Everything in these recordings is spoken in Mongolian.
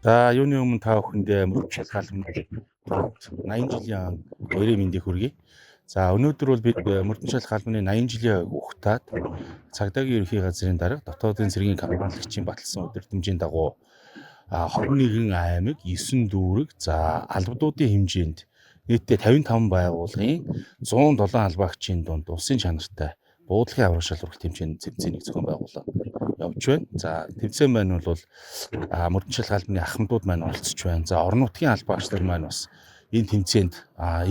За, юуны өмнө та бүхэндээ мөрдөн шалах албаны 80 жилийн баярын мэндийг хүргэе. За, өнөөдөр бол бид мөрдөн шалах албаны 80 жилийн ухтаад цагдаагийн ерөнхий газрын дарга дотоодын цэргийн компанигчийн баталсан өдөртөмжийн дагуу 21 аймаг, 9 дүүрэг, за албадуудын хэмжээнд нийтдээ 55 байгууллагын 107 албаагчийн дунд улсын чанартай буудлагын аврах шалралт хэмжээнд тэмцээнийг зохион байгуулаад явж байна. За, тэмцээн маань бол мөрдөн шалах албаны ахмадууд маань оролцож байна. За, орон нутгийн албаагч нар маань бас энэ тэмцээнд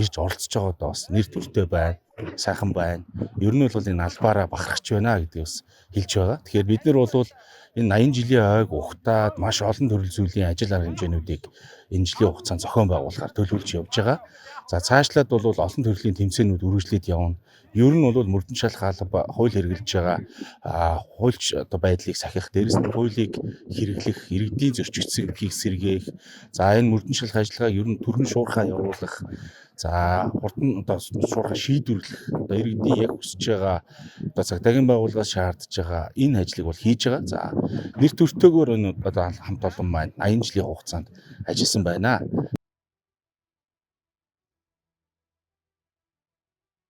ирж оролцож байгаадаа бас нэр төртэй байна. Сайхан байна. Ер нь бол энэ албаараа бахархаж байна гэдгийг бас хэлж байгаа. Тэгэхээр бид нар бол энэ 80 жилийн ойг ухтаад маш олон төрөл зүйлийн ажил арга хэмжээнүүдийг энэ жилийн хугацаанд зохион байгуулахаар төлөвлөж явж байгаа. За, цаашлаад бол олон төрлийн тэмцээнүүд үргэлжлээд явна. Ер нь бол мөрдөн шалах алба хууль хэрэглэж байгаа хуульч одоо байдлыг сахих, дээрэс нь хуулийг хэрэглэх, иргэдийн зөрчигдсөн эрхийг сэргээх, за энэ мөрдөн шалах ажиллагааг ер нь түргэн шуурхаа явуулах, за хурдан одоо шуурхаа шийдвэрлэх, одоо иргэдийн яг хүсэж байгаа, одоо цагдаагийн байгууллагаас шаардж байгаа энэ ажлыг бол хийж байгаа. За, нэр төртөөгөөр энэ одоо хамт олон маань 80 жилийн хугацаанд ажилласан байна.